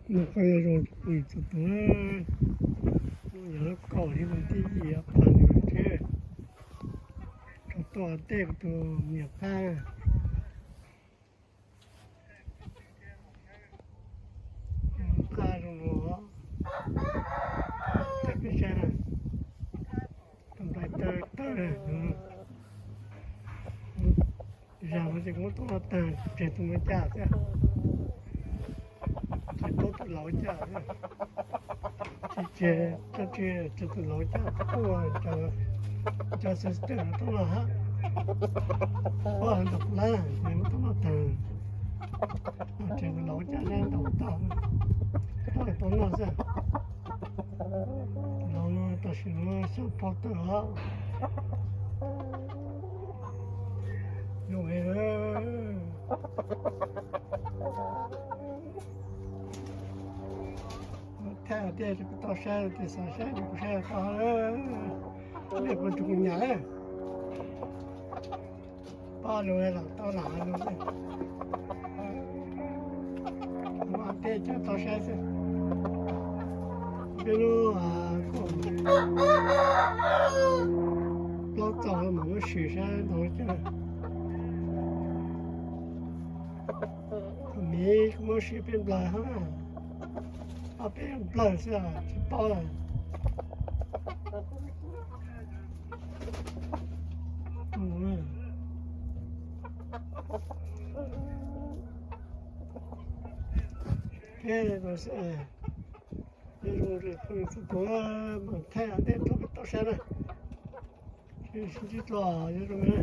Noj qab nyob zoo txhua tus, hnub no yog lub kaum hli vas thib yim ob phav nees nkaum tsib, tso tuaj tej tus niam qab, qab zoo no, tej peb saib na, tus nplaim tawg tawg, zag no ces muab tub noj tag, tseg tus no caj xwb, tseg tub tus laus caj xwb. Tsis tseg, tsis tseg tus laus caj quaj, cov sister tub noj hab, quaj heev ntaus plab ces muab tub noj tag, tseg tus laus caj neb ntaus tag, tub noj xwb. Laus no tam sim no xyoo phau tawm os. Zoo heev. Thaij tias kuv tau saib, tes xav saib kuv saib tau, nej puas tsuas kuv nyam lawm. Pab lus los tau lam lus, kuv ua teb coj tau saib xwb. Peb lub plaub txaus mam muab sim saib ntau cov. Thaum miv kuv muab sim peb nplawg hab, ob peb nplawg xwb tsis paub. Zoo zoo, phooj ywg txhua tus, mam thaij tej thaum tau saib na. Sib ntsib dlua, zoo zoo na.